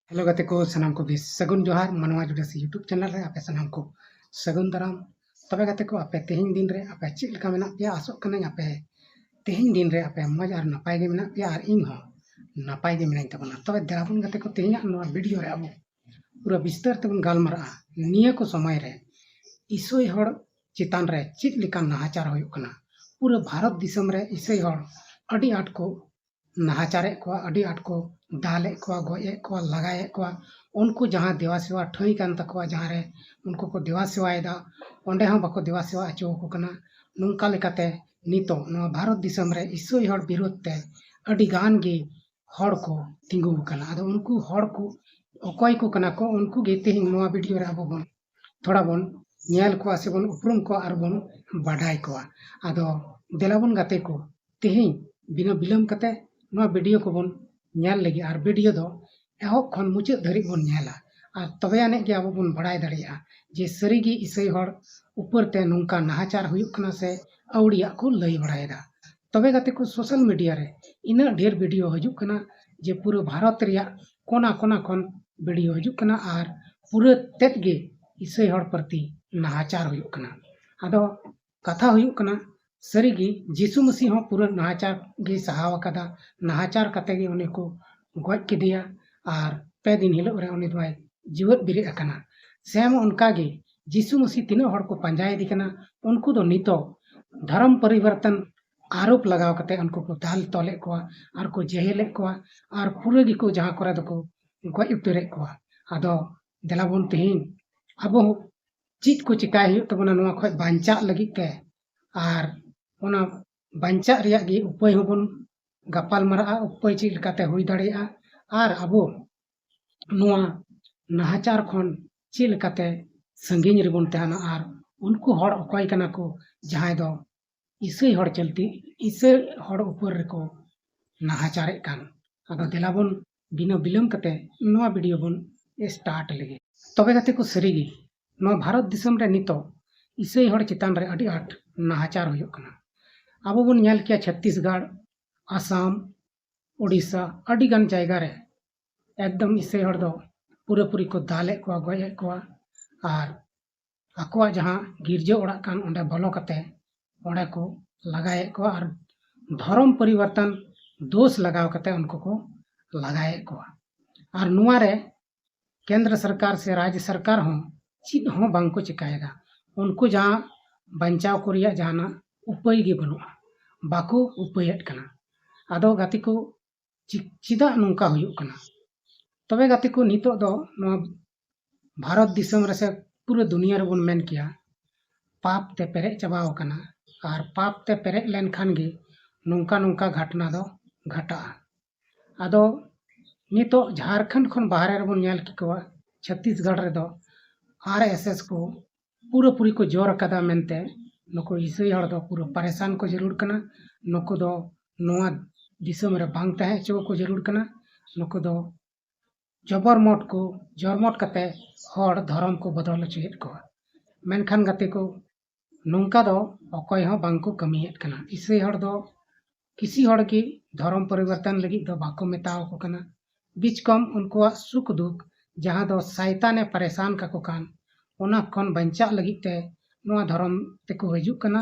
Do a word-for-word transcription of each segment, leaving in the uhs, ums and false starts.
Hello ᱜᱟᱛᱮ ᱠᱚ, ᱥᱟᱱᱟᱢ ᱠᱚᱜᱮ ᱥᱟᱹᱜᱩᱱ ᱡᱚᱦᱟᱨ᱾ ᱢᱟᱱᱣᱟ ᱡᱩᱰᱟᱹᱥᱤ YouTube ᱪᱮᱱᱮᱞ ᱨᱮ ᱟᱯᱮ ᱥᱟᱱᱟᱢ ᱠᱚ ᱥᱟᱹᱜᱩᱱ ᱫᱟᱨᱟᱢ᱾ ᱛᱚᱵᱮ ᱜᱟᱛᱮ ᱠᱚ, ᱟᱯᱮ ᱛᱮᱦᱮᱧ ᱫᱤᱱ ᱨᱮ ᱟᱯᱮ ᱪᱮᱫ ᱞᱮᱠᱟ ᱢᱮᱱᱟᱜ ᱯᱮᱭᱟ? ᱟᱥᱚᱜ ᱠᱟᱹᱱᱟᱹᱧ ᱟᱯᱮ ᱛᱮᱦᱮᱧ ᱫᱤᱱ ᱨᱮ ᱟᱯᱮ ᱢᱚᱡᱽ ᱟᱨ ᱱᱟᱯᱟᱭ ᱜᱮ ᱢᱮᱱᱟᱜ ᱯᱮᱭᱟ, ᱟᱨ ᱤᱧ ᱦᱚᱸ ᱱᱟᱯᱟᱭ ᱜᱮ ᱢᱮᱱᱟᱹᱧ ᱛᱟᱵᱚᱱᱟ᱾ ᱛᱚᱵᱮ ᱫᱮᱞᱟ ᱵᱚᱱ ᱜᱟᱛᱮ ᱠᱚ, ᱛᱮᱦᱮᱧᱟᱜ ᱱᱚᱣᱟ ᱵᱷᱤᱰᱤᱭᱳ ᱨᱮ ᱟᱵᱚ ᱯᱩᱨᱟᱹ ᱵᱤᱥᱛᱟᱨ ᱛᱮᱵᱚᱱ ᱜᱟᱞᱢᱟᱨᱟᱜᱼᱟ ᱱᱤᱭᱟᱹ ᱠᱚ ᱥᱚᱢᱚᱭ ᱨᱮ ᱤᱥᱟᱹᱭ ᱦᱚᱲ ᱪᱮᱛᱟᱱ ᱨᱮ ᱪᱮᱫ ᱞᱮᱠᱟ ᱱᱟᱦᱟᱪᱟᱨ ᱦᱩᱭᱩᱜ ᱠᱟᱱᱟ᱾ ᱯᱩᱨᱟᱹ ᱵᱷᱟᱨᱚᱛ ᱫᱤᱥᱚᱢ ᱨᱮ ᱤᱥᱟᱹᱭ ᱦᱚᱲ ᱟᱹᱰᱤ ᱟᱸᱴ ᱠᱚ ᱱᱟᱦᱟᱪᱟᱨᱮᱫ ᱠᱚᱣᱟ, ᱟᱹᱰᱤ ᱟᱸᱴ ᱠᱚ ᱫᱟᱞᱮᱫ ᱠᱚᱣᱟ, ᱜᱚᱡ ᱮᱫ ᱠᱚᱣᱟ, ᱞᱟᱜᱟᱭᱮᱫ ᱠᱚᱣᱟ᱾ ᱩᱱᱠᱩ ᱡᱟᱦᱟᱸ ᱫᱮᱣᱟ ᱥᱮᱣᱟ ᱴᱷᱟᱹᱭ ᱠᱟᱱ ᱛᱟᱠᱚᱣᱟ, ᱡᱟᱦᱟᱸ ᱨᱮ ᱩᱱᱠᱩ ᱠᱚ ᱫᱮᱣᱟ ᱥᱮᱣᱟᱭᱮᱫᱟ, ᱚᱸᱰᱮ ᱦᱚᱸ ᱵᱟᱠᱚ ᱫᱮᱣᱟ ᱥᱮᱣᱟ ᱦᱚᱪᱚ ᱟᱠᱚ ᱠᱟᱱᱟ᱾ ᱱᱚᱝᱠᱟ ᱞᱮᱠᱟᱛᱮ ᱱᱤᱛᱚᱜ ᱱᱚᱣᱟ ᱵᱷᱟᱨᱚᱛ ᱫᱤᱥᱚᱢ ᱨᱮ ᱤᱥᱟᱹᱭ ᱦᱚᱲ ᱵᱤᱨᱩᱫᱷ ᱛᱮ ᱟᱹᱰᱤ ᱜᱟᱱ ᱜᱮ ᱦᱚᱲ ᱠᱚ ᱛᱤᱸᱜᱩ ᱟᱠᱟᱱᱟ᱾ ᱟᱫᱚ ᱩᱱᱠᱩ ᱦᱚᱲ ᱠᱚ ᱚᱠᱚᱭ ᱠᱚ ᱠᱟᱱᱟ ᱠᱚ, ᱩᱱᱠᱩ ᱜᱮ ᱛᱮᱦᱮᱧ ᱱᱚᱣᱟ ᱵᱷᱤᱰᱤᱭᱳ ᱨᱮ ᱟᱵᱚ ᱵᱚᱱ ᱛᱷᱚᱲᱟ ᱵᱚᱱ ᱧᱮᱞ ᱠᱚᱣᱟ ᱥᱮ ᱵᱚᱱ ᱩᱯᱨᱩᱢ ᱠᱚᱣᱟ ᱟᱨ ᱵᱚᱱ ᱵᱟᱰᱟᱭ ᱠᱚᱣᱟ᱾ ᱟᱫᱚ ᱫᱮᱞᱟ ᱵᱚᱱ ᱜᱟᱛᱮ ᱠᱚ, ᱛᱮᱦᱮᱧ ᱵᱤᱱᱟᱹ ᱵᱤᱞᱚᱢ ᱠᱟᱛᱮ ᱱᱚᱣᱟ ᱵᱷᱤᱰᱤᱭᱳ ᱠᱚᱵᱚᱱ ᱧᱮᱞ ᱞᱮᱜᱮ, ᱟᱨ ᱵᱷᱤᱰᱤᱭᱳ ᱫᱚ ᱮᱦᱚᱵ ᱠᱷᱚᱱ ᱢᱩᱪᱟᱹᱫ ᱫᱷᱟᱹᱨᱤᱡ ᱵᱚᱱ ᱧᱮᱞᱟ᱾ ᱟᱨ ᱛᱚᱵᱮ ᱟᱹᱱᱤᱡ ᱜᱮ ᱟᱵᱚ ᱵᱚᱱ ᱵᱟᱲᱟᱭ ᱫᱟᱲᱮᱭᱟᱜᱼᱟ ᱡᱮ ᱥᱟᱹᱨᱤᱜᱮ ᱤᱥᱟᱹᱭ ᱦᱚᱲ ᱩᱯᱚᱨ ᱛᱮ ᱱᱚᱝᱠᱟ ᱱᱟᱦᱟᱪᱟᱨ ᱦᱩᱭᱩᱜ ᱠᱟᱱᱟ ᱥᱮ ᱟᱹᱣᱲᱤᱭᱟᱜ ᱠᱚ ᱞᱟᱹᱭ ᱵᱟᱲᱟᱭᱮᱫᱟ᱾ ᱛᱚᱵᱮ ᱜᱟᱛᱮ ᱠᱚ, ᱥᱳᱥᱟᱞ ᱢᱤᱰᱤᱭᱟ ᱨᱮ ᱤᱱᱟᱹᱜ ᱰᱷᱮᱨ ᱵᱷᱤᱰᱤᱭᱳ ᱦᱤᱡᱩᱜ ᱠᱟᱱᱟ ᱡᱮ ᱯᱩᱨᱟᱹ ᱵᱷᱟᱨᱚᱛ ᱨᱮᱭᱟᱜ ᱠᱚᱱᱟ ᱠᱚᱱᱟ ᱠᱷᱚᱱ ᱵᱷᱤᱰᱤᱭᱳ ᱦᱤᱡᱩᱜ ᱠᱟᱱᱟ, ᱟᱨ ᱯᱩᱨᱟᱹ ᱛᱮᱫ ᱜᱮ ᱤᱥᱟᱹᱭ ᱦᱚᱲ ᱯᱨᱚᱛᱤ ᱱᱟᱦᱟᱪᱟᱨ ᱦᱩᱭᱩᱜ ᱠᱟᱱᱟ᱾ ᱟᱫᱚ ᱠᱟᱛᱷᱟ ᱦᱩᱭᱩᱜ ᱠᱟᱱᱟ, ᱥᱟᱹᱨᱤᱜᱮ ᱡᱤᱥᱩ ᱢᱟᱹᱥᱤ ᱦᱚᱸ ᱯᱩᱨᱟᱹ ᱱᱟᱦᱟᱪᱟᱨ ᱜᱮ ᱥᱟᱦᱟᱣ ᱟᱠᱟᱫᱟ᱾ ᱱᱟᱦᱟᱪᱟᱨ ᱠᱟᱛᱮ ᱜᱮ ᱩᱱᱤ ᱠᱚ ᱜᱚᱡ ᱠᱮᱫᱮᱭᱟ ᱟᱨ ᱯᱮ ᱫᱤᱱ ᱦᱤᱞᱳᱜ ᱨᱮ ᱩᱱᱤ ᱫᱚᱭ ᱡᱤᱣᱮᱫ ᱵᱮᱨᱮᱫ ᱟᱠᱟᱱᱟ᱾ ᱥᱮᱢ ᱚᱱᱠᱟ ᱜᱮ ᱡᱤᱥᱩ ᱢᱟᱹᱥᱤ ᱛᱤᱱᱟᱹᱜ ᱦᱚᱲ ᱠᱚ ᱯᱟᱸᱡᱟᱭᱮᱫᱮ ᱠᱟᱱᱟ, ᱩᱱᱠᱩ ᱫᱚ ᱱᱤᱛᱚᱜ ᱫᱷᱚᱨᱚᱢ ᱯᱚᱨᱤᱵᱚᱨᱛᱚᱱ ᱟᱨᱳᱯ ᱞᱟᱜᱟᱣ ᱠᱟᱛᱮ ᱩᱱᱠᱩ ᱠᱚ ᱫᱟᱞ ᱛᱚᱞᱮᱫ ᱠᱚᱣᱟ ᱟᱨ ᱠᱚ ᱡᱮᱦᱮᱞᱮᱫ ᱠᱚᱣᱟ, ᱟᱨ ᱯᱩᱨᱟᱹ ᱜᱮᱠᱚ ᱡᱟᱦᱟᱸ ᱠᱚᱨᱮ ᱫᱚᱠᱚ ᱜᱚᱡ ᱩᱛᱟᱹᱨᱮᱫ ᱠᱚᱣᱟ᱾ ᱟᱫᱚ ᱫᱮᱞᱟ ᱵᱚᱱ ᱛᱮᱦᱮᱧ ᱟᱵᱚ ᱪᱮᱫ ᱠᱚ ᱪᱮᱠᱟᱭ ᱦᱩᱭᱩᱜ ᱛᱟᱵᱚᱱᱟ ᱱᱚᱣᱟ ᱠᱷᱚᱱ ᱵᱟᱧᱪᱟᱜ ᱞᱟᱹᱜᱤᱫ ᱛᱮ, ᱟᱨ ᱚᱱᱟ ᱵᱟᱧᱪᱟᱜ ᱨᱮᱭᱟᱜ ᱜᱮ ᱩᱯᱟᱹᱭ ᱦᱚᱸᱵᱚᱱ ᱜᱟᱯᱟᱞ ᱢᱟᱨᱟᱜᱼᱟ, ᱩᱯᱟᱹᱭ ᱪᱮᱫ ᱞᱮᱠᱟᱛᱮ ᱦᱩᱭ ᱫᱟᱲᱮᱭᱟᱜᱼᱟ, ᱟᱨ ᱟᱵᱚ ᱱᱚᱣᱟ ᱱᱟᱦᱟᱪᱟᱨ ᱠᱷᱚᱱ ᱪᱮᱫ ᱞᱮᱠᱟᱛᱮ ᱥᱟᱺᱜᱤᱧ ᱨᱮᱵᱚᱱ ᱛᱟᱦᱮᱱᱟ, ᱟᱨ ᱩᱱᱠᱩ ᱦᱚᱲ ᱚᱠᱚᱭ ᱠᱟᱱᱟ ᱠᱚ ᱡᱟᱦᱟᱸᱭ ᱫᱚ ᱤᱥᱟᱹᱭ ᱦᱚᱲ ᱪᱚᱞᱛᱤ, ᱤᱥᱟᱹᱭ ᱦᱚᱲ ᱩᱯᱚᱨ ᱨᱮᱠᱚ ᱱᱟᱦᱟᱪᱟᱨᱮᱫ ᱠᱟᱱ᱾ ᱟᱫᱚ ᱫᱮᱞᱟ ᱵᱚᱱ ᱵᱤᱱᱟᱹ ᱵᱤᱞᱚᱢ ᱠᱟᱛᱮ ᱱᱚᱣᱟ ᱵᱷᱤᱰᱤᱭᱳ ᱵᱚᱱ ᱥᱴᱟᱨᱴ ᱞᱮᱜᱮ᱾ ᱛᱚᱵᱮ ᱜᱟᱛᱮ ᱠᱚ, ᱥᱟᱹᱨᱤᱜᱮ ᱱᱚᱣᱟ ᱵᱷᱟᱨᱚᱛ ᱫᱤᱥᱚᱢ ᱨᱮ ᱱᱤᱛᱚᱜ ᱤᱥᱟᱹᱭ ᱦᱚᱲ ᱪᱮᱛᱟᱱ ᱨᱮ ᱟᱹᱰᱤ ᱟᱸᱴ ᱱᱟᱦᱟᱪᱟᱨ ᱦᱩᱭᱩᱜ ᱠᱟᱱᱟ᱾ ᱟᱵᱚ ᱵᱚᱱ ᱧᱮᱞ ᱠᱮᱭᱟ ᱪᱷᱚᱛᱛᱤᱥᱜᱚᱲ, ᱟᱥᱟᱢ, ᱳᱰᱤᱥᱟ, ᱟᱹᱰᱤ ᱜᱟᱱ ᱡᱟᱭᱜᱟ ᱨᱮ ᱮᱠᱫᱚᱢ ᱤᱥᱟᱹᱭ ᱦᱚᱲ ᱫᱚ ᱯᱩᱨᱟᱹᱯᱩᱨᱤ ᱠᱚ ᱫᱟᱞᱮᱫ ᱠᱚᱣᱟ, ᱜᱚᱡ ᱮᱫ ᱠᱚᱣᱟ᱾ ᱟᱨ ᱟᱠᱚᱣᱟᱜ ᱡᱟᱦᱟᱸ ᱜᱤᱨᱡᱟᱹ ᱚᱲᱟᱜ ᱠᱟᱱ, ᱚᱸᱰᱮ ᱵᱚᱞᱚ ᱠᱟᱛᱮ ᱚᱸᱰᱮ ᱠᱚ ᱞᱟᱜᱟᱭᱮᱫ ᱠᱚᱣᱟ ᱟᱨ ᱫᱷᱚᱨᱚᱢ ᱯᱚᱨᱤᱵᱚᱨᱛᱚᱱ ᱫᱳᱥ ᱞᱟᱜᱟᱣ ᱠᱟᱛᱮ ᱩᱱᱠᱩ ᱠᱚ ᱞᱟᱜᱟᱭᱮᱫ ᱠᱚᱣᱟ᱾ ᱟᱨ ᱱᱚᱣᱟ ᱨᱮ ᱠᱮᱱᱫᱨᱚ ᱥᱚᱨᱠᱟᱨ ᱥᱮ ᱨᱟᱡᱽ ᱥᱚᱨᱠᱟᱨ ᱦᱚᱸ ᱪᱮᱫ ᱦᱚᱸ ᱵᱟᱝ ᱠᱚ ᱪᱤᱠᱟᱭᱮᱫᱟ᱾ ᱩᱱᱠᱩ ᱡᱟᱦᱟᱸ ᱵᱟᱧᱪᱟᱣ ᱠᱚ ᱨᱮᱭᱟᱜ ᱡᱟᱦᱟᱱᱟᱜ ᱩᱯᱟᱹᱭ ᱜᱮ ᱵᱟᱹᱱᱩᱜᱼᱟ, ᱵᱟᱠᱚ ᱩᱯᱟᱹᱭᱮᱫ ᱠᱟᱱᱟ᱾ ᱟᱫᱚ ᱜᱟᱛᱮ ᱠᱚ, ᱪᱮ-, ᱪᱮᱫᱟᱜ ᱱᱚᱝᱠᱟ ᱦᱩᱭᱩᱜ ᱠᱟᱱᱟ? ᱛᱚᱵᱮ ᱜᱟᱛᱮ ᱠᱚ, ᱱᱤᱛᱚᱜ ᱫᱚ ᱱᱚᱣᱟ ᱵᱷᱟᱨᱚᱛ ᱫᱤᱥᱚᱢ ᱨᱮ ᱥᱮ ᱯᱩᱨᱟᱹ ᱫᱩᱱᱤᱭᱟᱹ ᱨᱮᱵᱚᱱ ᱢᱮᱱ ᱠᱮᱭᱟ, ᱯᱟᱯ ᱛᱮ ᱯᱮᱨᱮᱡ ᱪᱟᱵᱟᱣ ᱟᱠᱟᱱᱟ᱾ ᱟᱨ ᱯᱟᱯ ᱛᱮ ᱯᱮᱨᱮᱡ ᱞᱮᱱᱠᱷᱟᱱ ᱜᱮ ᱱᱚᱝᱠᱟ ᱱᱚᱝᱠᱟ ᱜᱷᱟᱴᱱᱟ ᱫᱚ ᱜᱷᱟᱴᱟᱜᱼᱟ᱾ ᱟᱫᱚ ᱱᱤᱛᱚᱜ ᱡᱷᱟᱲᱠᱷᱚᱸᱰ ᱠᱷᱚᱱ ᱵᱟᱦᱨᱮ ᱨᱮᱵᱚᱱ ᱧᱮᱞ ᱠᱮᱠᱚᱣᱟ, ᱪᱷᱚᱛᱤᱥᱜᱚᱲ ᱨᱮᱫᱚ ᱟᱨ ᱮᱥ ᱮᱥ ᱠᱚ ᱯᱩᱨᱟᱹᱯᱩᱨᱤ ᱠᱚ ᱡᱳᱨ ᱟᱠᱟᱫᱟ ᱢᱮᱱᱛᱮ ᱱᱩᱠᱩ ᱤᱥᱟᱹᱭ ᱦᱚᱲ ᱫᱚ ᱯᱩᱨᱟᱹ ᱯᱟᱨᱮᱥᱟᱱ ᱠᱚ ᱡᱟᱹᱨᱩᱲ ᱠᱟᱱᱟ᱾ ᱱᱩᱠᱩ ᱫᱚ ᱱᱚᱣᱟ ᱫᱤᱥᱚᱢ ᱨᱮ ᱵᱟᱝ ᱛᱟᱦᱮᱸ ᱦᱚᱪᱚ ᱠᱚ ᱡᱟᱹᱨᱩᱲ ᱠᱟᱱᱟ᱾ ᱱᱩᱠᱩ ᱫᱚ ᱡᱚᱵᱚᱨ ᱢᱚᱴ ᱠᱚ, ᱡᱚᱨᱢᱚᱴ ᱠᱟᱛᱮ ᱦᱚᱲ ᱫᱷᱚᱨᱚᱢ ᱠᱚ ᱵᱚᱫᱚᱞ ᱦᱚᱪᱚᱭᱮᱫ ᱠᱚᱣᱟ᱾ ᱢᱮᱱᱠᱷᱟᱱ ᱜᱟᱛᱮ ᱠᱚ, ᱱᱚᱝᱠᱟ ᱫᱚ ᱚᱠᱚᱭ ᱦᱚᱸ ᱵᱟᱝ ᱠᱚ ᱠᱟᱹᱢᱤᱭᱮᱫ ᱠᱟᱱᱟ᱾ ᱤᱥᱟᱹᱭ ᱦᱚᱲ ᱫᱚ ᱠᱤᱥᱤ ᱦᱚᱲ ᱜᱮ ᱫᱷᱚᱨᱚᱢ ᱯᱚᱨᱤᱵᱚᱨᱛᱚᱱ ᱞᱟᱹᱜᱤᱫ ᱫᱚ ᱵᱟᱠᱚ ᱢᱮᱛᱟᱣ ᱟᱠᱚ ᱠᱟᱱᱟ᱾ ᱵᱤᱪᱠᱚᱢ ᱩᱱᱠᱩᱣᱟᱜ ᱥᱩᱠ ᱫᱩᱠ, ᱡᱟᱦᱟᱸ ᱫᱚ ᱥᱟᱭᱛᱟᱱᱮ ᱯᱟᱨᱮᱥᱟᱱ ᱠᱟᱠᱚ ᱠᱟᱱ, ᱚᱱᱟ ᱠᱷᱚᱱ ᱵᱟᱧᱪᱟᱜ ᱞᱟᱹᱜᱤᱫ ᱛᱮ ᱱᱚᱣᱟ ᱫᱷᱚᱨᱚᱢ ᱛᱮᱠᱚ ᱦᱤᱡᱩᱜ ᱠᱟᱱᱟ᱾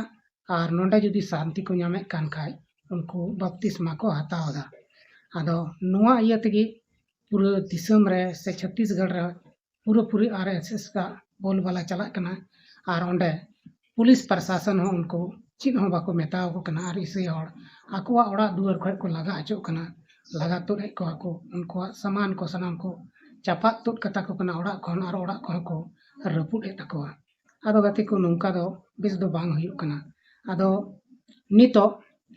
ᱟᱨ ᱱᱚᱰᱮ ᱡᱩᱫᱤ ᱥᱟᱱᱛᱤ ᱠᱚ ᱧᱟᱢᱮᱫ ᱠᱟᱱ ᱠᱷᱟᱡ, ᱩᱱᱠᱩ ᱵᱟᱯᱛᱤᱥᱢᱟ ᱠᱚ ᱦᱟᱛᱟᱣ ᱮᱫᱟ᱾ ᱟᱫᱚ ᱱᱚᱣᱟ ᱤᱭᱟᱹ ᱛᱮᱜᱮ ᱯᱩᱨᱟᱹ ᱫᱤᱥᱚᱢ ᱨᱮ ᱥᱮ ᱪᱷᱚᱛᱤᱥᱜᱚᱲ ᱨᱮ ᱯᱩᱨᱟᱹᱯᱩᱨᱤ ᱟᱨ ᱮᱥ ᱮᱥ ᱟᱜ ᱵᱳᱞᱵᱟᱞᱟ ᱪᱟᱞᱟᱜ ᱠᱟᱱᱟ᱾ ᱟᱨ ᱚᱸᱰᱮ ᱯᱩᱞᱤᱥ ᱯᱨᱚᱥᱟᱥᱚᱱ ᱦᱚᱸ ᱩᱱᱠᱩ ᱪᱮᱫ ᱦᱚᱸ ᱵᱟᱠᱚ ᱢᱮᱛᱟᱣ ᱟᱠᱚ ᱠᱟᱱᱟ᱾ ᱟᱨ ᱤᱥᱟᱹᱭ ᱦᱚᱲ ᱟᱠᱚᱣᱟᱜ ᱚᱲᱟᱜ ᱫᱩᱣᱟᱹᱨ ᱠᱷᱚᱱ ᱠᱚ ᱞᱟᱜᱟ ᱦᱚᱪᱚᱜ ᱠᱟᱱᱟ, ᱞᱟᱜᱟ ᱛᱩᱫ ᱮᱫ ᱠᱚᱣᱟ ᱠᱚ, ᱩᱱᱠᱩᱣᱟᱜ ᱥᱟᱢᱟᱱ ᱠᱚ ᱥᱟᱱᱟᱢ ᱠᱚ ᱪᱟᱯᱟᱫ ᱛᱩᱫ ᱠᱟᱛᱟ ᱠᱚ ᱠᱟᱱᱟ ᱚᱲᱟᱜ ᱠᱷᱚᱱ, ᱟᱨ ᱚᱲᱟᱜ ᱠᱚᱦᱚᱸ ᱠᱚ ᱨᱟᱹᱯᱩᱫ ᱮᱫ ᱛᱟᱠᱚᱣᱟ᱾ ᱟᱫᱚ ᱜᱟᱛᱮ ᱠᱚ, ᱱᱚᱝᱠᱟ ᱫᱚ ᱵᱮᱥ ᱫᱚ ᱵᱟᱝ ᱦᱩᱭᱩᱜ ᱠᱟᱱᱟ᱾ ᱟᱫᱚ ᱱᱤᱛᱚᱜ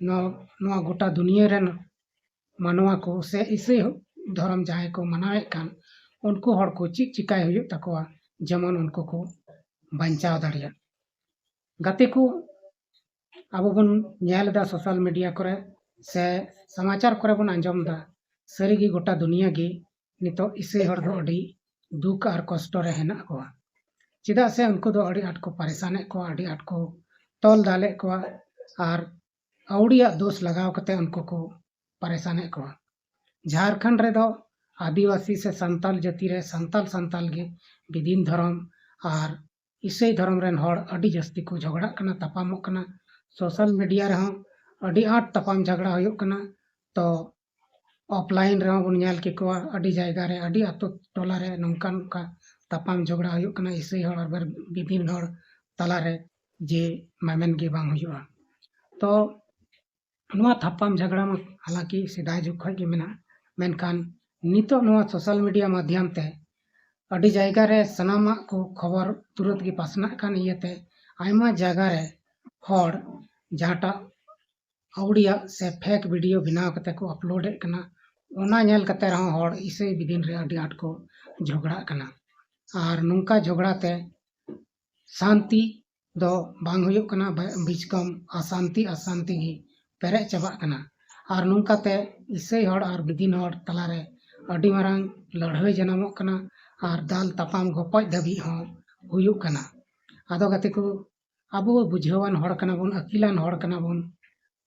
ᱱᱚᱣᱟ, ᱱᱚᱣᱟ ᱜᱚᱴᱟ ᱫᱩᱱᱤᱭᱟᱹ ᱨᱮᱱ ᱢᱟᱱᱣᱟ ᱠᱚ ᱥᱮ ᱤᱥᱟᱹᱭ ᱫᱷᱚᱨᱚᱢ ᱡᱟᱦᱟᱸᱭ ᱠᱚ ᱢᱟᱱᱟᱣᱮᱫ ᱠᱟᱱ, ᱩᱱᱠᱩ ᱦᱚᱲ ᱠᱚ ᱪᱮᱫ ᱪᱤᱠᱟᱭ ᱦᱩᱭᱩᱜ ᱛᱟᱠᱚᱣᱟ, ᱡᱮᱢᱚᱱ ᱩᱱᱠᱩ ᱠᱚ ᱵᱟᱧᱪᱟᱣ ᱫᱟᱲᱮᱭᱟᱜ᱾ ᱜᱟᱛᱮ ᱠᱚ, ᱟᱵᱚ ᱵᱚᱱ ᱧᱮᱞ ᱮᱫᱟ ᱥᱳᱥᱟᱞ ᱢᱤᱰᱤᱭᱟ ᱠᱚᱨᱮ ᱥᱮ ᱥᱚᱢᱟᱪᱟᱨ ᱠᱚᱨᱮ ᱵᱚᱱ ᱟᱸᱡᱚᱢ ᱮᱫᱟ, ᱥᱟᱹᱨᱤᱜᱮ ᱜᱚᱴᱟ ᱫᱩᱱᱤᱭᱟᱹ ᱜᱮ ᱱᱤᱛᱚᱜ ᱤᱥᱟᱹᱭ ᱦᱚᱲ ᱫᱚ ᱟᱹᱰᱤ ᱫᱩᱠ ᱟᱨ ᱠᱚᱥᱴᱚ ᱨᱮ ᱦᱮᱱᱟᱜ ᱠᱚᱣᱟ᱾ ᱪᱮᱫᱟᱜ ᱥᱮ ᱩᱱᱠᱩ ᱫᱚ ᱟᱹᱰᱤ ᱟᱸᱴ ᱠᱚ ᱯᱟᱨᱮᱥᱟᱱᱮᱫ ᱠᱚᱣᱟ, ᱟᱹᱰᱤ ᱟᱸᱴ ᱠᱚ ᱛᱚᱞ ᱫᱟᱞᱮᱫ ᱠᱚᱣᱟ, ᱟᱨ ᱟᱹᱣᱲᱤᱭᱟᱜ ᱫᱳᱥ ᱞᱟᱜᱟᱣ ᱠᱟᱛᱮ ᱩᱱᱠᱩ ᱠᱚ ᱯᱟᱨᱮᱥᱟᱱᱮᱫ ᱠᱚᱣᱟ᱾ ᱡᱷᱟᱲᱠᱷᱚᱸᱰ ᱨᱮᱫᱚ ᱟᱹᱫᱤᱵᱟᱹᱥᱤ ᱥᱮ ᱥᱟᱱᱛᱟᱞ ᱡᱟᱹᱛᱤ ᱨᱮ ᱥᱟᱱᱛᱟᱞ ᱥᱟᱱᱛᱟᱞ ᱜᱮ ᱵᱤᱫᱤᱱ ᱫᱷᱚᱨᱚᱢ ᱟᱨ ᱤᱥᱟᱹᱭ ᱫᱷᱚᱨᱚᱢ ᱨᱮᱱ ᱦᱚᱲ ᱟᱹᱰᱤ ᱡᱟᱹᱥᱛᱤ ᱠᱚ ᱡᱷᱚᱜᱽᱲᱟᱜ ᱠᱟᱱᱟ, ᱛᱟᱯᱟᱢᱚᱜ ᱠᱟᱱᱟ᱾ ᱥᱳᱥᱟᱞ ᱢᱤᱰᱤᱭᱟ ᱨᱮᱦᱚᱸ ᱟᱹᱰᱤ ᱟᱸᱴ ᱛᱟᱯᱟᱢ ᱡᱷᱟᱜᱽᱲᱟ ᱦᱩᱭᱩᱜ ᱠᱟᱱᱟ᱾ ᱛᱚ ᱚᱯᱷᱞᱟᱭᱤᱱ ᱨᱮᱦᱚᱸ ᱵᱚᱱ ᱧᱮᱞ ᱠᱮᱠᱚᱣᱟ, ᱟᱹᱰᱤ ᱡᱟᱭᱜᱟ ᱨᱮ, ᱟᱹᱰᱤ ᱟᱛᱳ ᱴᱚᱞᱟ ᱨᱮ ᱱᱚᱝᱠᱟ ᱱᱚᱝᱠᱟ ᱛᱟᱯᱟᱢ ᱡᱷᱚᱜᱽᱲᱟ ᱦᱩᱭᱩᱜ ᱠᱟᱱᱟ ᱤᱥᱟᱹᱭ ᱦᱚᱲ ᱟᱨ ᱵᱤᱫᱤᱱ ᱦᱚᱲ ᱛᱟᱞᱟᱨᱮ, ᱡᱮ ᱢᱮᱢᱮᱱ ᱜᱮ ᱵᱟᱝ ᱦᱩᱭᱩᱜᱼᱟ᱾ ᱛᱚ ᱱᱚᱣᱟ ᱛᱟᱯᱟᱢ ᱡᱷᱟᱜᱽᱲᱟ ᱢᱟ ᱦᱟᱞᱟᱸᱠᱤ ᱥᱮᱫᱟᱭ ᱡᱩᱜᱽ ᱠᱷᱚᱱ ᱜᱮ ᱢᱮᱱᱟᱜᱼᱟ, ᱢᱮᱱᱠᱷᱟᱱ ᱱᱤᱛᱚᱜ ᱱᱚᱣᱟ ᱥᱳᱥᱟᱞ ᱢᱤᱰᱤᱭᱟ ᱢᱟᱫᱽᱫᱷᱚᱢ ᱛᱮ ᱟᱹᱰᱤ ᱡᱟᱭᱜᱟ ᱨᱮ ᱥᱟᱱᱟᱢᱟᱜ ᱠᱚ ᱠᱷᱚᱵᱚᱨ ᱛᱩᱨᱟᱹᱛ ᱜᱮ ᱯᱟᱥᱱᱟᱜ ᱠᱟᱱ ᱤᱭᱟᱹᱛᱮ ᱟᱭᱢᱟ ᱡᱟᱭᱜᱟ ᱨᱮ ᱦᱚᱲ ᱡᱟᱦᱟᱸᱴᱟᱜ ᱟᱹᱣᱲᱤᱭᱟᱜ ᱥᱮ ᱯᱷᱮᱠ ᱵᱷᱤᱰᱤᱭᱳ ᱵᱮᱱᱟᱣ ᱠᱟᱛᱮ ᱠᱚ ᱟᱯᱞᱳᱰᱮᱫ ᱠᱟᱱᱟ, ᱚᱱᱟ ᱧᱮᱞ ᱠᱟᱛᱮ ᱨᱮᱦᱚᱸ ᱦᱚᱲ ᱤᱥᱟᱹᱭ ᱵᱤᱫᱤᱱ ᱨᱮ ᱟᱹᱰᱤ ᱟᱸᱴ ᱠᱚ ᱡᱷᱚᱜᱽᱲᱟᱜ ᱠᱟᱱᱟ᱾ ᱟᱨ ᱱᱚᱝᱠᱟ ᱡᱷᱚᱜᱽᱲᱟ ᱛᱮ ᱥᱟᱱᱛᱤ ᱫᱚ ᱵᱟᱝ ᱦᱩᱭᱩᱜ ᱠᱟᱱᱟ, ᱵᱟ-, ᱵᱤᱪᱠᱚᱢ ᱚᱥᱟᱱᱛᱤ ᱚᱥᱟᱱᱛᱤ ᱜᱮ ᱯᱮᱨᱮᱡ ᱪᱟᱵᱟᱜ ᱠᱟᱱᱟ᱾ ᱟᱨ ᱱᱚᱝᱠᱟᱛᱮ ᱤᱥᱟᱹᱭ ᱦᱚᱲ ᱟᱨ ᱵᱤᱫᱤᱱ ᱦᱚᱲ ᱛᱟᱞᱟᱨᱮ ᱟᱹᱰᱤ ᱢᱟᱨᱟᱝ ᱞᱟᱹᱲᱦᱟᱹᱭ ᱡᱟᱱᱟᱢᱚᱜ ᱠᱟᱱᱟ ᱟᱨ ᱫᱟᱞ ᱛᱟᱯᱟᱢ ᱜᱚᱯᱚᱡ ᱫᱷᱟᱹᱵᱤᱡ ᱦᱚᱸ ᱦᱩᱭᱩᱜ ᱠᱟᱱᱟ᱾ ᱟᱫᱚ ᱜᱟᱛᱮ ᱠᱚ, ᱟᱵᱚ ᱵᱩᱡᱷᱟᱹᱣᱟᱱ ᱦᱚᱲ ᱠᱟᱱᱟ ᱵᱚᱱ, ᱟᱹᱠᱤᱞᱟᱱ ᱦᱚᱲ ᱠᱟᱱᱟ ᱵᱚᱱ,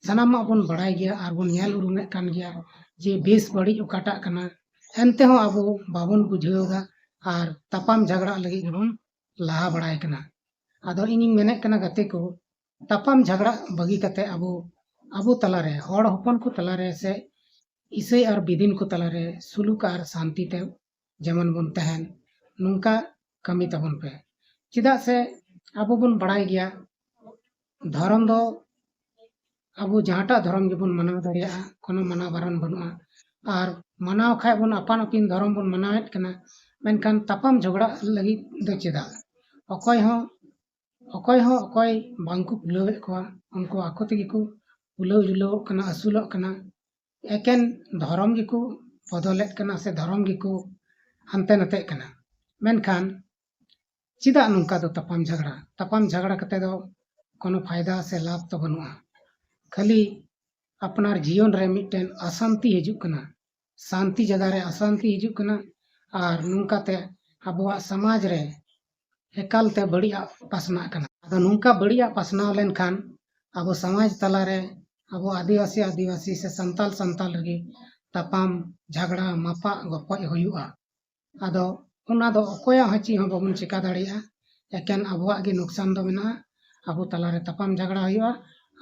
ᱥᱟᱱᱟᱢᱟᱜ ᱵᱚᱱ ᱵᱟᱲᱟᱭ ᱜᱮᱭᱟ ᱟᱨ ᱵᱚᱱ ᱧᱮᱞ ᱩᱨᱩᱢᱮᱫ ᱠᱟᱱ ᱜᱮᱭᱟ ᱡᱮ ᱵᱮᱥ ᱵᱟᱹᱲᱤᱡ ᱚᱠᱟᱴᱟᱜ ᱠᱟᱱᱟ, ᱮᱱᱛᱮᱦᱚᱸ ᱟᱵᱚ ᱵᱟᱵᱚᱱ ᱵᱩᱡᱷᱟᱹᱣ ᱮᱫᱟ ᱟᱨ ᱛᱟᱯᱟᱢ ᱡᱷᱟᱜᱽᱲᱟᱜ ᱞᱟᱹᱜᱤᱫ ᱜᱮᱵᱚᱱ ᱞᱟᱦᱟ ᱵᱟᱲᱟᱭ ᱠᱟᱱᱟ᱾ ᱟᱫᱚ ᱤᱧᱤᱧ ᱢᱮᱱᱮᱫ ᱠᱟᱱᱟ ᱜᱟᱛᱮ ᱠᱚ, ᱛᱟᱯᱟᱢ ᱡᱷᱟᱜᱽᱲᱟ ᱵᱟᱹᱜᱤ ᱠᱟᱛᱮ ᱟᱵᱚ, ᱟᱵᱚ ᱛᱟᱞᱟᱨᱮ, ᱦᱚᱲ ᱦᱚᱯᱚᱱ ᱠᱚ ᱛᱟᱞᱟᱨᱮ ᱥᱮ ᱤᱥᱟᱹᱭ ᱟᱨ ᱵᱤᱫᱤᱱ ᱠᱚ ᱛᱟᱞᱟᱨᱮ ᱥᱩᱞᱩᱠ ᱟᱨ ᱥᱟᱱᱛᱤ ᱛᱮ ᱡᱮᱢᱚᱱ ᱵᱚᱱ ᱛᱟᱦᱮᱱ, ᱱᱚᱝᱠᱟ ᱠᱟᱹᱢᱤ ᱛᱟᱵᱚᱱ ᱯᱮ᱾ ᱪᱮᱫᱟᱜ ᱥᱮ ᱟᱵᱚ ᱵᱚᱱ ᱵᱟᱲᱟᱭ ᱜᱮᱭᱟ, ᱫᱷᱚᱨᱚᱢ ᱫᱚ ᱟᱵᱚ ᱡᱟᱦᱟᱸᱴᱟᱜ ᱫᱷᱚᱨᱚᱢ ᱜᱮᱵᱚᱱ ᱢᱟᱱᱟᱣ ᱫᱟᱲᱮᱭᱟᱜᱼᱟ, ᱠᱳᱱᱳ ᱢᱟᱱᱟ ᱵᱟᱨᱚᱱ ᱵᱟᱹᱱᱩᱜᱼᱟ᱾ ᱟᱨ ᱢᱟᱱᱟᱣ ᱠᱷᱟᱡ ᱵᱚᱱ ᱟᱯᱟᱱ ᱟᱹᱯᱤᱱ ᱫᱷᱚᱨᱚᱢ ᱵᱚᱱ ᱢᱟᱱᱟᱣᱮᱫ ᱠᱟᱱᱟ, ᱢᱮᱱᱠᱷᱟᱱ ᱛᱟᱯᱟᱢ ᱡᱷᱚᱜᱽᱲᱟ ᱞᱟᱹᱜᱤᱫ ᱫᱚ ᱪᱮᱫᱟᱜ? ᱚᱠᱚᱭ ᱦᱚᱸ, ᱚᱠᱚᱭ ᱦᱚᱸ ᱚᱠᱚᱭ ᱵᱟᱝᱠᱚ ᱠᱩᱞᱟᱹᱣᱮᱫ ᱠᱚᱣᱟ, ᱩᱱᱠᱩ ᱟᱠᱚ ᱛᱮᱜᱮ ᱠᱚ ᱠᱩᱞᱟᱹᱣ ᱡᱩᱞᱟᱹᱣᱚᱜ ᱠᱟᱱᱟ, ᱟᱹᱥᱩᱞᱚᱜ ᱠᱟᱱᱟ᱾ ᱮᱠᱮᱱ ᱫᱷᱚᱨᱚᱢ ᱜᱮᱠᱚ ᱵᱚᱫᱚᱞᱮᱫ ᱠᱟᱱᱟ ᱥᱮ ᱫᱷᱚᱨᱚᱢ ᱜᱮᱠᱚ ᱦᱟᱱᱛᱮ ᱱᱟᱛᱮᱜ ᱠᱟᱱᱟ᱾ ᱢᱮᱱᱠᱷᱟᱱ ᱪᱮᱫᱟᱜ ᱱᱚᱝᱠᱟ ᱫᱚ ᱛᱟᱯᱟᱢ ᱡᱷᱟᱜᱽᱲᱟ? ᱛᱟᱯᱟᱢ ᱡᱷᱟᱜᱽᱲᱟ ᱠᱟᱛᱮ ᱫᱚ ᱠᱳᱱᱳ ᱯᱷᱟᱭᱫᱟ ᱥᱮ ᱞᱟᱵᱷ ᱫᱚ ᱵᱟᱹᱱᱩᱜᱼᱟ᱾ ᱠᱷᱟᱹᱞᱤ ᱟᱯᱱᱟᱨ ᱡᱤᱭᱚᱱ ᱨᱮ ᱢᱤᱫᱴᱮᱱ ᱚᱥᱟᱱᱛᱤ ᱦᱤᱡᱩᱜ ᱠᱟᱱᱟ, ᱥᱟᱱᱛᱤ ᱡᱟᱭᱜᱟ ᱨᱮ ᱚᱥᱟᱱᱛᱤ ᱦᱤᱡᱩᱜ ᱠᱟᱱᱟ, ᱟᱨ ᱱᱚᱝᱠᱟᱛᱮ ᱟᱵᱚᱣᱟᱜ ᱥᱚᱢᱟᱡᱽ ᱨᱮ ᱮᱠᱟᱞᱛᱮ ᱵᱟᱹᱲᱤᱡᱟᱜ ᱯᱟᱥᱱᱟᱜ ᱠᱟᱱᱟ᱾ ᱟᱫᱚ ᱱᱚᱝᱠᱟ ᱵᱟᱹᱲᱤᱡᱟᱜ ᱯᱟᱥᱱᱟᱣ ᱞᱮᱱᱠᱷᱟᱱ ᱟᱵᱚ ᱥᱚᱢᱟᱡᱽ ᱛᱟᱞᱟᱨᱮ ᱟᱵᱚ ᱟᱹᱫᱤᱵᱟᱹᱥᱤ ᱟᱹᱫᱤᱵᱟᱹᱥᱤ ᱥᱮ ᱥᱟᱱᱛᱟᱞ ᱥᱟᱱᱛᱟᱞ ᱨᱮᱜᱮ ᱛᱟᱯᱟᱢ, ᱡᱷᱟᱜᱽᱲᱟ, ᱢᱟᱯᱟᱜ ᱜᱚᱯᱚᱡ ᱦᱩᱭᱩᱜᱼᱟ᱾ ᱟᱫᱚ ᱚᱱᱟ ᱫᱚ ᱚᱠᱚᱭᱟᱜ ᱦᱚᱸ ᱪᱮᱫ ᱦᱚᱸ ᱵᱟᱵᱚᱱ ᱪᱮᱠᱟ ᱫᱟᱲᱮᱭᱟᱜᱼᱟ᱾ ᱮᱠᱮᱱ ᱟᱵᱚᱣᱟᱜ ᱜᱮ ᱱᱩᱠᱥᱟᱱ ᱫᱚ ᱢᱮᱱᱟᱜᱼᱟ᱾ ᱟᱵᱚ ᱛᱟᱞᱟᱨᱮ ᱛᱟᱯᱟᱢ ᱡᱷᱟᱜᱽᱲᱟ ᱦᱩᱭᱩᱜᱼᱟ,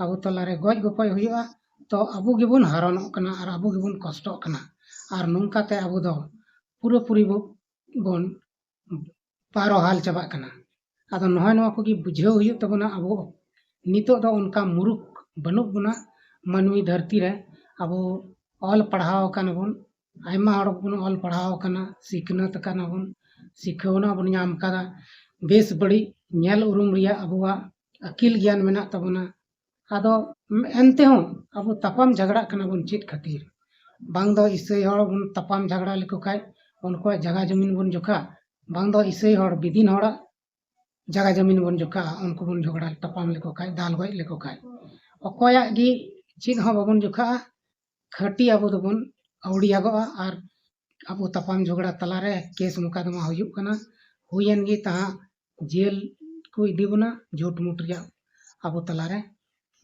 ᱟᱵᱚ ᱛᱟᱞᱟᱨᱮ ᱜᱚᱡ ᱜᱚᱯᱚᱡ ᱦᱩᱭᱩᱜᱼᱟ᱾ ᱛᱚ ᱟᱵᱚ ᱜᱮᱵᱚᱱ ᱦᱟᱨᱚᱱᱚᱜ ᱠᱟᱱᱟ ᱟᱨ ᱟᱵᱚ ᱜᱮᱵᱚᱱ ᱠᱚᱥᱴᱚᱜ ᱠᱟᱱᱟ᱾ ᱟᱨ ᱱᱚᱝᱠᱟᱛᱮ ᱟᱵᱚ ᱫᱚ ᱯᱩᱨᱟᱹᱯᱩᱨᱤ ᱵᱚ-, ᱵᱚᱱ ᱯᱟᱨᱚ ᱦᱟᱞ ᱪᱟᱵᱟᱜ ᱠᱟᱱᱟ᱾ ᱟᱫᱚ ᱱᱚᱜᱼᱚᱭ ᱱᱚᱣᱟ ᱠᱚᱜᱮ ᱵᱩᱡᱷᱟᱹᱣ ᱦᱩᱭᱩᱜ ᱛᱟᱵᱚᱱᱟ᱾ ᱟᱵᱚ ᱱᱤᱛᱚᱜ ᱫᱚ ᱚᱱᱠᱟ ᱢᱩᱨᱩᱠ ᱵᱟᱹᱱᱩᱜ ᱵᱚᱱᱟ ᱢᱟᱹᱱᱢᱤ ᱫᱷᱟᱹᱨᱛᱤ ᱨᱮ᱾ ᱟᱵᱚ ᱚᱞ ᱯᱟᱲᱦᱟᱣ ᱟᱠᱟᱱᱟ ᱵᱚᱱ, ᱟᱭᱢᱟ ᱦᱚᱲ ᱵᱚᱱ ᱚᱞ ᱯᱟᱲᱦᱟᱣ ᱟᱠᱟᱱᱟ, ᱥᱤᱠᱷᱱᱟᱹᱛ ᱟᱠᱟᱱᱟ ᱵᱚᱱ, ᱥᱤᱠᱷᱟᱹᱣᱱᱟ ᱵᱚᱱ ᱧᱟᱢ ᱟᱠᱟᱫᱟ, ᱵᱮᱥ ᱵᱟᱹᱲᱤᱡ ᱧᱮᱞ ᱩᱨᱩᱢ ᱨᱮᱭᱟᱜ ᱟᱵᱚᱣᱟᱜ ᱟᱹᱠᱤᱞ ᱜᱮᱭᱟᱱ ᱢᱮᱱᱟᱜ ᱛᱟᱵᱚᱱᱟ᱾ ᱟᱫᱚ ᱮᱱᱛᱮ ᱦᱚᱸ ᱟᱵᱚ ᱛᱟᱯᱟᱢ ᱡᱷᱟᱜᱽᱲᱟᱜ ᱠᱟᱱᱟ ᱵᱚᱱ ᱪᱮᱫ ᱠᱷᱟᱹᱛᱤᱨ? ᱵᱟᱝ ᱫᱚ ᱤᱥᱟᱹᱭ ᱦᱚᱲ ᱵᱚᱱ ᱛᱟᱯᱟᱢ ᱡᱷᱟᱜᱽᱲᱟ ᱞᱮᱠᱚ ᱠᱷᱟᱡ ᱩᱱᱠᱩᱣᱟᱜ ᱡᱟᱭᱜᱟ ᱡᱚᱢᱤᱱ ᱵᱚᱱ ᱡᱚᱠᱷᱟ, ᱵᱟᱝ ᱫᱚ ᱤᱥᱟᱹᱭ ᱦᱚᱲ ᱵᱤᱫᱤᱱ ᱦᱚᱲᱟᱜ ᱡᱟᱭᱜᱟ ᱡᱚᱢᱤᱱ ᱵᱚᱱ ᱡᱚᱠᱷᱟᱜᱼᱟ, ᱩᱱᱠᱩ ᱵᱚᱱ ᱡᱷᱚᱜᱽᱲᱟ ᱛᱟᱯᱟᱢ ᱞᱮᱠᱚ ᱠᱷᱟᱡ, ᱫᱟᱞ ᱜᱚᱡ ᱞᱮᱠᱚ ᱠᱷᱟᱡ᱾ ᱚᱠᱚᱭᱟᱜ ᱜᱮ ᱪᱮᱫ ᱦᱚᱸ ᱵᱟᱵᱚᱱ ᱡᱚᱠᱷᱟᱜᱼᱟ, ᱠᱷᱟᱹᱴᱤ ᱟᱵᱚ ᱫᱚᱵᱚᱱ ᱟᱹᱣᱲᱤᱭᱟᱜᱚᱜᱼᱟ᱾ ᱟᱨ ᱟᱵᱚ ᱛᱟᱯᱟᱢ ᱡᱷᱚᱜᱽᱲᱟ ᱛᱟᱞᱟᱨᱮ ᱠᱮᱥ ᱢᱚᱠᱟᱫᱚᱢᱟ ᱦᱩᱭᱩᱜ ᱠᱟᱱᱟ, ᱦᱩᱭᱮᱱ ᱜᱮ ᱛᱟᱦᱟᱸ ᱡᱮᱞ ᱠᱚ ᱤᱫᱤ ᱵᱚᱱᱟ, ᱡᱷᱩᱴ ᱢᱩᱴ ᱨᱮᱭᱟᱜ ᱟᱵᱚ ᱛᱟᱞᱟᱨᱮ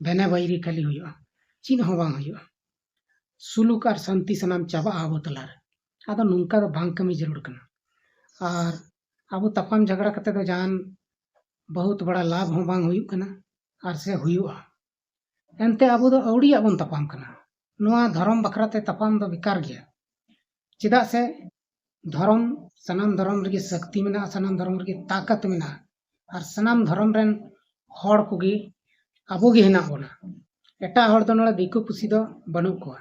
ᱵᱮᱱᱮ ᱵᱟᱹᱭᱨᱤ ᱠᱷᱟᱹᱞᱤ ᱦᱩᱭᱩᱜᱼᱟ, ᱪᱮᱫ ᱦᱚᱸ ᱵᱟᱝ ᱦᱩᱭᱩᱜᱼᱟ᱾ ᱥᱩᱞᱩᱠ ᱟᱨ ᱥᱟᱱᱛᱤ ᱥᱟᱱᱟᱢ ᱪᱟᱵᱟᱜᱼᱟ ᱟᱵᱚ ᱛᱟᱞᱟᱨᱮ᱾ ᱟᱫᱚ ᱱᱚᱝᱠᱟ ᱫᱚ ᱵᱟᱝ ᱠᱟᱹᱢᱤ ᱡᱟᱹᱨᱩᱲ ᱠᱟᱱᱟ᱾ ᱟᱨ ᱟᱵᱚ ᱛᱟᱯᱟᱢ ᱡᱷᱟᱜᱽᱲᱟ ᱠᱟᱛᱮ ᱫᱚ ᱡᱟᱦᱟᱱ ᱵᱚᱦᱩᱛ ᱵᱟᱲᱟ ᱞᱟᱵᱷ ᱦᱚᱸ ᱵᱟᱝ ᱦᱩᱭᱩᱜ ᱠᱟᱱᱟ ᱟᱨ ᱥᱮ ᱦᱩᱭᱩᱜᱼᱟ᱾ ᱮᱱᱛᱮ ᱟᱵᱚ ᱫᱚ ᱟᱹᱣᱲᱤᱭᱟᱜ ᱵᱚᱱ ᱛᱟᱯᱟᱢ ᱠᱟᱱᱟ᱾ ᱱᱚᱣᱟ ᱫᱷᱚᱨᱚᱢ ᱵᱟᱠᱷᱨᱟ ᱛᱮ ᱛᱟᱯᱟᱢ ᱫᱚ ᱵᱮᱠᱟᱨ ᱜᱮᱭᱟ᱾ ᱪᱮᱫᱟᱜ ᱥᱮ ᱫᱷᱚᱨᱚᱢ, ᱥᱟᱱᱟᱢ ᱫᱷᱚᱨᱚᱢ ᱨᱮᱜᱮ ᱥᱟᱹᱠᱛᱤ ᱢᱮᱱᱟᱜᱼᱟ, ᱥᱟᱱᱟᱢ ᱫᱷᱚᱨᱚᱢ ᱨᱮᱜᱮ ᱛᱟᱠᱟᱛ ᱢᱮᱱᱟᱜᱼᱟ᱾ ᱟᱨ ᱥᱟᱱᱟᱢ ᱫᱷᱚᱨᱚᱢ ᱨᱮᱱ ᱦᱚᱲ ᱠᱚᱜᱮ ᱟᱵᱚ ᱜᱮ ᱦᱮᱱᱟᱜ ᱵᱚᱱᱟ᱾ ᱮᱴᱟᱜ ᱦᱚᱲ ᱫᱚ ᱱᱚᱰᱮ ᱫᱤᱠᱩ ᱯᱩᱥᱤ ᱫᱚ ᱵᱟᱹᱱᱩᱜ ᱠᱚᱣᱟ᱾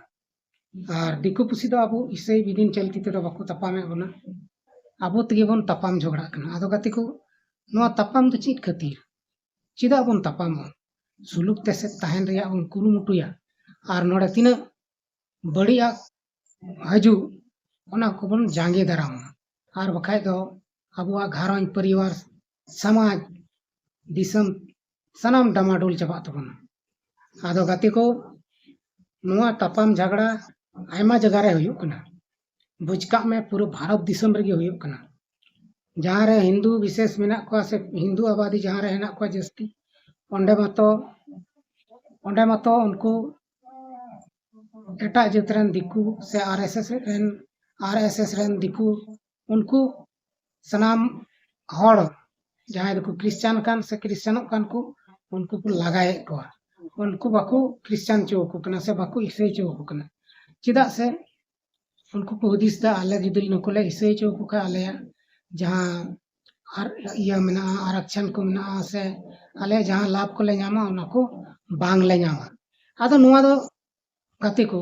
ᱟᱨ ᱫᱤᱠᱩ ᱯᱩᱥᱤ ᱫᱚ ᱟᱵᱚ ᱤᱥᱟᱹᱭ ᱵᱤᱫᱤᱱ ᱪᱟᱹᱞᱛᱤ ᱛᱮᱫᱚ ᱵᱟᱠᱚ ᱛᱟᱯᱟᱢᱮᱫ ᱵᱚᱱᱟ, ᱟᱵᱚ ᱛᱮᱜᱮ ᱵᱚᱱ ᱛᱟᱯᱟᱢ ᱡᱷᱚᱜᱽᱲᱟᱜ ᱠᱟᱱᱟ᱾ ᱟᱫᱚ ᱜᱟᱛᱮ ᱠᱚ, ᱱᱚᱣᱟ ᱛᱟᱯᱟᱢ ᱫᱚ ᱪᱮᱫ ᱠᱷᱟᱹᱛᱤᱨ? ᱪᱮᱫᱟᱜ ᱵᱚᱱ ᱛᱟᱯᱟᱢᱚᱜᱼᱟ? ᱥᱩᱞᱩᱠ ᱛᱮ ᱥᱮ ᱛᱟᱦᱮᱱ ᱨᱮᱭᱟᱜ ᱵᱚᱱ ᱠᱩᱨᱩᱢᱩᱴᱩᱭᱟ᱾ ᱟᱨ ᱱᱚᱰᱮ ᱛᱤᱱᱟᱹᱜ ᱵᱟᱹᱲᱤᱡᱟᱜ ᱦᱤᱡᱩᱜ, ᱚᱱᱟ ᱠᱚᱵᱚᱱ ᱡᱟᱸᱜᱮ ᱫᱟᱨᱟᱢᱟ᱾ ᱟᱨ ᱵᱟᱠᱷᱟᱡ ᱫᱚ ᱟᱵᱚᱣᱟᱜ ᱜᱷᱟᱨᱚᱸᱡᱽ, ᱯᱚᱨᱤᱵᱟᱨ, ᱥᱚᱢᱟᱡᱽ, ᱫᱤᱥᱚᱢ ᱥᱟᱱᱟᱢ ᱰᱟᱢᱟᱰᱳᱞ ᱪᱟᱵᱟᱜ ᱛᱟᱵᱚᱱᱟ᱾ ᱟᱫᱚ ᱜᱟᱛᱮ ᱠᱚ, ᱱᱚᱣᱟ ᱛᱟᱯᱟᱢ ᱡᱷᱟᱜᱽᱲᱟ ᱟᱭᱢᱟ ᱡᱟᱭᱜᱟ ᱨᱮ ᱦᱩᱭᱩᱜ ᱠᱟᱱᱟ᱾ ᱵᱩᱡᱽ ᱠᱟᱜ ᱢᱮ, ᱯᱩᱨᱟᱹ ᱵᱷᱟᱨᱚᱛ ᱫᱤᱥᱚᱢ ᱨᱮᱜᱮ ᱦᱩᱭᱩᱜ ᱠᱟᱱᱟ᱾ ᱡᱟᱦᱟᱸ ᱨᱮ ᱦᱤᱱᱫᱩ ᱵᱤᱥᱮᱥ ᱢᱮᱱᱟᱜ ᱠᱚᱣᱟ ᱥᱮ ᱦᱤᱱᱫᱩ ᱟᱵᱟᱫᱤ ᱡᱟᱦᱟᱸ ᱨᱮ ᱦᱮᱱᱟᱜ ᱠᱚᱣᱟ ᱡᱟᱹᱥᱛᱤ, ᱚᱸᱰᱮ ᱢᱟᱛᱚ, ᱚᱸᱰᱮ ᱢᱟᱛᱚ ᱩᱱᱠᱩ ᱮᱴᱟᱜ ᱡᱟᱹᱛ ᱨᱮᱱ ᱫᱤᱠᱩ ᱥᱮ ᱟᱨ ᱮᱥ ᱮᱥ ᱨᱮᱱ, ᱟᱨ ᱮᱥ ᱮᱥ ᱨᱮᱱ ᱫᱤᱠᱩ, ᱩᱱᱠᱩ ᱥᱟᱱᱟᱢ ᱦᱚᱲ ᱡᱟᱦᱟᱸᱭ ᱫᱚᱠᱚ ᱠᱷᱨᱤᱥᱪᱟᱱ ᱠᱟᱱ ᱥᱮ ᱠᱷᱨᱤᱥᱪᱟᱱᱚᱜ ᱠᱟᱱ ᱠᱚ, ᱩᱱᱠᱩ ᱠᱚ ᱞᱟᱜᱟᱭᱮᱫ ᱠᱚᱣᱟ᱾ ᱩᱱᱠᱩ ᱵᱟᱠᱚ ᱠᱷᱨᱤᱥᱪᱟᱱ ᱦᱚᱪᱚ ᱟᱠᱚ ᱠᱟᱱᱟ ᱥᱮ ᱵᱟᱠᱚ ᱤᱥᱟᱹᱭ ᱦᱚᱪᱚ ᱟᱠᱚ ᱠᱟᱱᱟ᱾ ᱪᱮᱫᱟᱜ ᱥᱮ ᱩᱱᱠᱩ ᱠᱚ ᱦᱩᱫᱤᱥ ᱮᱫᱟ, ᱟᱞᱮ ᱡᱩᱫᱤ ᱱᱩᱠᱩ ᱞᱮ ᱤᱥᱟᱹᱭ ᱦᱚᱪᱚ ᱟᱠᱚ ᱠᱷᱟᱱ ᱟᱞᱮᱭᱟᱜ ᱡᱟᱦᱟᱸ ᱟᱨ ᱤᱭᱟᱹ ᱢᱮᱱᱟᱜᱼᱟ, ᱟᱨᱟᱠᱪᱷᱟᱱ ᱠᱚ ᱢᱮᱱᱟᱜᱼᱟ, ᱥᱮ ᱟᱞᱮ ᱡᱟᱦᱟᱸ ᱞᱟᱵᱷ ᱠᱚᱞᱮ ᱧᱟᱢᱟ, ᱚᱱᱟ ᱠᱚ ᱵᱟᱝᱞᱮ ᱧᱟᱢᱟ᱾ ᱟᱫᱚ ᱱᱚᱣᱟ ᱫᱚ ᱜᱟᱛᱮ ᱠᱚ,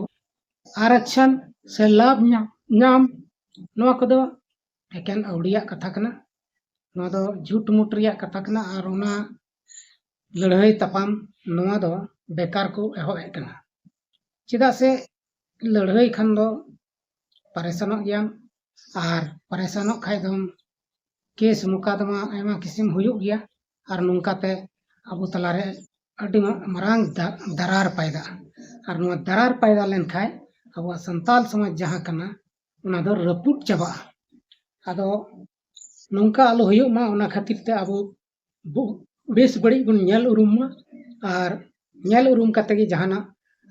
ᱟᱨᱟᱠᱪᱷᱟᱱ ᱥᱮ ᱞᱟᱵᱷ ᱧᱟᱢ, ᱧᱟᱢ, ᱱᱚᱣᱟ ᱠᱚᱫᱚ ᱮᱠᱮᱱ ᱟᱹᱣᱲᱤᱭᱟᱜ ᱠᱟᱛᱷᱟ ᱠᱟᱱᱟ᱾ ᱱᱚᱣᱟ ᱫᱚ ᱡᱷᱩᱴ ᱢᱩᱴ ᱨᱮᱭᱟᱜ ᱠᱟᱛᱷᱟ ᱠᱟᱱᱟ ᱟᱨ ᱚᱱᱟ ᱞᱟᱹᱲᱦᱟᱹᱭ ᱛᱟᱯᱟᱢ ᱱᱚᱣᱟ ᱫᱚ ᱵᱮᱠᱟᱨ ᱠᱚ ᱮᱦᱚᱵ ᱮᱫ ᱠᱟᱱᱟ᱾ ᱪᱮᱫᱟᱜ ᱥᱮ ᱞᱟᱹᱲᱦᱟᱹᱭ ᱠᱷᱟᱱ ᱫᱚ ᱯᱟᱨᱮᱥᱟᱱᱚᱜ ᱜᱮᱭᱟᱢ, ᱟᱨ ᱯᱟᱨᱮᱥᱟᱱᱚᱜ ᱠᱷᱟᱡ ᱫᱚᱢ ᱠᱮᱥ ᱢᱚᱠᱟᱫᱚᱢᱟ ᱟᱭᱢᱟ ᱠᱤᱥᱤᱢ ᱦᱩᱭᱩᱜ ᱜᱮᱭᱟ, ᱟᱨ ᱱᱚᱝᱠᱟᱛᱮ ᱟᱵᱚ ᱛᱟᱞᱟᱨᱮ ᱟᱹᱰᱤ ᱢᱟ-, ᱢᱟᱨᱟᱝ ᱫᱟ-, ᱫᱟᱨᱟᱨ ᱯᱟᱭᱫᱟᱜᱼᱟ᱾ ᱟᱨ ᱱᱚᱣᱟ ᱫᱟᱨᱟᱨ ᱯᱟᱭᱫᱟ ᱞᱮᱱᱠᱷᱟᱡ ᱟᱵᱚᱣᱟᱜ ᱥᱟᱱᱛᱟᱞ ᱥᱚᱢᱟᱡᱽ ᱡᱟᱦᱟᱸ ᱠᱟᱱᱟ, ᱚᱱᱟ ᱫᱚ ᱨᱟᱹᱯᱩᱫ ᱪᱟᱵᱟᱜᱼᱟ᱾ ᱟᱫᱚ ᱱᱚᱝᱠᱟ ᱟᱞᱚ ᱦᱩᱭᱩᱜ ᱢᱟ, ᱚᱱᱟ ᱠᱷᱟᱹᱛᱤᱨ ᱛᱮ ᱟᱵᱚ ᱵᱚ-, ᱵᱮᱥ ᱵᱟᱹᱲᱤᱡ ᱵᱚᱱ ᱧᱮᱞ ᱩᱨᱩᱢ ᱢᱟ, ᱟᱨ ᱧᱮᱞ ᱩᱨᱩᱢ ᱠᱟᱛᱮ ᱜᱮ ᱡᱟᱦᱟᱱᱟᱜ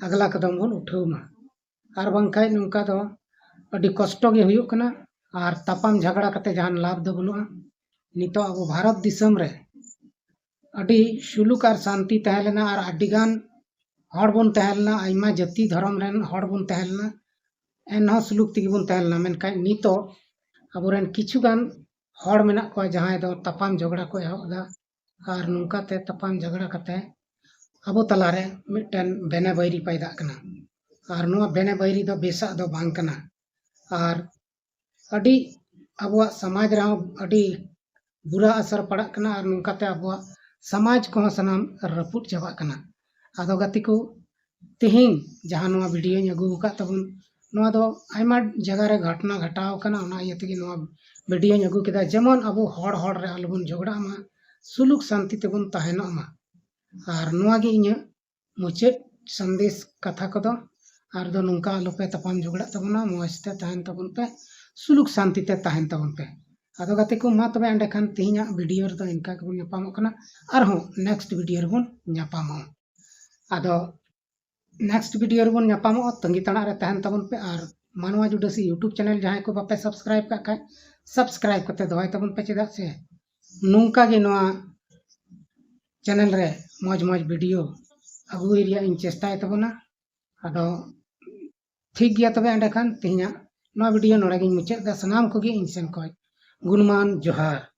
ᱟᱜᱽᱞᱟ ᱠᱚᱫᱚᱢ ᱵᱚᱱ ᱩᱴᱷᱟᱹᱣ ᱢᱟ᱾ ᱟᱨ ᱵᱟᱝᱠᱷᱟᱡ ᱱᱚᱝᱠᱟ ᱫᱚ ᱟᱹᱰᱤ ᱠᱚᱥᱴᱚ ᱜᱮ ᱦᱩᱭᱩᱜ ᱠᱟᱱᱟ᱾ ᱟᱨ ᱛᱟᱯᱟᱢ ᱡᱷᱟᱜᱽᱲᱟ ᱠᱟᱛᱮ ᱡᱟᱦᱟᱱ ᱞᱟᱵᱷ ᱫᱚ ᱵᱟᱹᱱᱩᱜᱼᱟ᱾ ᱱᱤᱛᱚᱜ ᱟᱵᱚ ᱵᱷᱟᱨᱚᱛ ᱫᱤᱥᱚᱢ ᱨᱮ ᱟᱹᱰᱤ ᱥᱩᱞᱩᱠ ᱟᱨ ᱥᱟᱱᱛᱤ ᱛᱟᱦᱮᱸ ᱞᱮᱱᱟ, ᱟᱨ ᱟᱹᱰᱤᱜᱟᱱ ᱦᱚᱲ ᱵᱚᱱ ᱛᱟᱦᱮᱸ ᱞᱮᱱᱟ, ᱟᱭᱢᱟ ᱡᱟᱹᱛᱤ ᱫᱷᱚᱨᱚᱢ ᱨᱮᱱ ᱦᱚᱲ ᱵᱚᱱ ᱛᱟᱦᱮᱸ ᱞᱮᱱᱟ, ᱮᱱᱦᱚᱸ ᱥᱩᱞᱩᱠ ᱛᱮᱜᱮ ᱵᱚᱱ ᱛᱟᱦᱮᱸ ᱞᱮᱱᱟ᱾ ᱢᱮᱱᱠᱷᱟᱱ ᱱᱤᱛᱚᱜ ᱟᱵᱚᱨᱮᱱ ᱠᱤᱪᱷᱩ ᱜᱟᱱ ᱦᱚᱲ ᱢᱮᱱᱟᱜ ᱠᱚᱣᱟ ᱡᱟᱦᱟᱸᱭ ᱫᱚ ᱛᱟᱯᱟᱢ ᱡᱷᱚᱜᱽᱲᱟ ᱠᱚ ᱮᱦᱚᱵ ᱮᱫᱟ, ᱟᱨ ᱱᱚᱝᱠᱟᱛᱮ ᱛᱟᱯᱟᱢ ᱡᱷᱚᱜᱽᱲᱟ ᱠᱟᱛᱮ ᱟᱵᱚ ᱛᱟᱞᱟᱨᱮ ᱢᱤᱫᱴᱮᱱ ᱵᱮᱱᱮ ᱵᱟᱹᱭᱨᱤ ᱯᱟᱭᱫᱟᱜ ᱠᱟᱱᱟ᱾ ᱟᱨ ᱱᱚᱣᱟ ᱵᱮᱱᱮ ᱵᱟᱹᱭᱨᱤ ᱫᱚ ᱵᱮᱥᱟᱜ ᱫᱚ ᱵᱟᱝ ᱠᱟᱱᱟ᱾ ᱟᱨ ᱟᱹᱰᱤ ᱟᱵᱚᱣᱟᱜ ᱥᱚᱢᱟᱡᱽ ᱨᱮᱦᱚᱸ ᱟᱹᱰᱤ ᱵᱩᱨᱟ ᱟᱥᱟᱨ ᱯᱟᱲᱟᱜ ᱠᱟᱱᱟ, ᱟᱨ ᱱᱚᱝᱠᱟᱛᱮ ᱟᱵᱚᱣᱟᱜ ᱥᱚᱢᱟᱡᱽ ᱠᱚᱦᱚᱸ ᱥᱟᱱᱟᱢ ᱨᱟᱹᱯᱩᱫ ᱪᱟᱵᱟᱜ ᱠᱟᱱᱟ᱾ ᱟᱫᱚ ᱜᱟᱛᱮ ᱠᱚ, ᱛᱮᱦᱮᱧ ᱡᱟᱦᱟᱸ ᱱᱚᱣᱟ ᱵᱷᱤᱰᱤᱭᱳᱧ ᱟᱹᱜᱩ ᱟᱠᱟᱫ ᱛᱟᱵᱚᱱ, ᱱᱚᱣᱟ ᱫᱚ ᱟᱭᱢᱟ ᱡᱟᱭᱜᱟ ᱨᱮ ᱜᱷᱚᱴᱚᱱᱟ ᱜᱷᱟᱴᱟᱣ ᱟᱠᱟᱱᱟ, ᱚᱱᱟ ᱤᱭᱟᱹ ᱛᱮᱜᱮ ᱱᱚᱣᱟ ᱵᱷᱤᱰᱤᱭᱳᱧ ᱟᱹᱜᱩ ᱠᱮᱫᱟ, ᱡᱮᱢᱚᱱ ᱟᱵᱚ ᱦᱚᱲ ᱦᱚᱲ ᱨᱮ ᱟᱞᱚᱵᱚᱱ ᱡᱷᱚᱜᱽᱲᱟᱜ ᱢᱟ, ᱥᱩᱞᱩᱠ ᱥᱟᱱᱛᱤ ᱛᱮᱵᱚᱱ ᱛᱟᱦᱮᱱᱚᱜ ᱢᱟ᱾ ᱟᱨ ᱱᱚᱣᱟ ᱜᱮ ᱤᱧᱟᱹᱜ ᱢᱩᱪᱟᱹᱫ ᱥᱟᱸᱫᱮᱥ ᱠᱟᱛᱷᱟ ᱠᱚᱫᱚ᱾ ᱟᱨ ᱫᱚ ᱱᱚᱝᱠᱟ ᱟᱞᱚᱯᱮ ᱛᱟᱯᱟᱢ ᱡᱷᱚᱜᱽᱲᱟᱜ ᱛᱟᱵᱚᱱᱟ, ᱢᱚᱡᱽ ᱛᱮ ᱛᱟᱦᱮᱱ ᱛᱟᱵᱚᱱ ᱯᱮ, ᱥᱩᱞᱩᱠ ᱥᱟᱱᱛᱤ ᱛᱮ ᱛᱟᱦᱮᱱ ᱛᱟᱵᱚᱱ ᱯᱮ᱾ ᱟᱫᱚ ᱜᱟᱛᱮ ᱠᱚ, ᱢᱟ ᱛᱚᱵᱮ ᱮᱸᱰᱮᱠᱷᱟᱱ ᱛᱮᱦᱮᱧᱟᱜ ᱵᱷᱤᱰᱤᱭᱳ ᱨᱮᱫᱚ ᱤᱱᱠᱟ ᱜᱮᱵᱚᱱ ᱧᱟᱯᱟᱢᱚᱜ ᱠᱟᱱᱟ, ᱟᱨᱦᱚᱸ ᱱᱮᱠᱥᱴ ᱵᱷᱤᱰᱤᱭᱳ ᱨᱮᱵᱚᱱ ᱧᱟᱯᱟᱢᱚᱜᱼᱟ᱾ ᱟᱫᱚ next video ᱨᱮᱵᱚᱱ ᱧᱟᱯᱟᱢᱚᱜᱼᱟ᱾ ᱛᱟᱺᱜᱤ ᱛᱟᱲᱟᱜ ᱨᱮ ᱛᱟᱦᱮᱱ ᱛᱟᱵᱚᱱ ᱯᱮ᱾ ᱟᱨ ᱢᱟᱱᱣᱟ ᱡᱩᱰᱟᱹᱥᱤ YouTube channel ᱡᱟᱦᱟᱸᱭ ᱠᱚ ᱵᱟᱯᱮ subscribe ᱠᱟᱜ ᱠᱷᱟᱡ, subscribe ᱠᱟᱛᱮ ᱫᱚᱦᱚᱭ ᱛᱟᱵᱚᱱ ᱯᱮ, ᱪᱮᱫᱟᱜ ᱥᱮ ᱱᱚᱝᱠᱟ ᱜᱮ ᱱᱚᱣᱟ channel ᱨᱮ ᱢᱚᱡᱽ ᱢᱚᱡᱽ video ᱟᱹᱜᱩᱭ ᱨᱮᱭᱟᱜ ᱤᱧ ᱪᱮᱥᱴᱟᱭ ᱛᱟᱵᱚᱱᱟ᱾ ᱟᱫᱚ ᱴᱷᱤᱠ ᱜᱮᱭᱟ, ᱛᱚᱵᱮ ᱮᱸᱰᱮᱠᱷᱟᱱ ᱛᱮᱦᱮᱧᱟᱜ ᱱᱚᱣᱟ video ᱱᱚᱰᱮ ᱜᱤᱧ ᱢᱩᱪᱟᱹᱫ ᱮᱫᱟ᱾ ᱥᱟᱱᱟᱢ ᱠᱚᱜᱮ ᱤᱧ ᱥᱮᱱ ᱠᱷᱚᱱ ᱜᱩᱱᱢᱟᱱ ᱡᱚᱦᱟᱨ᱾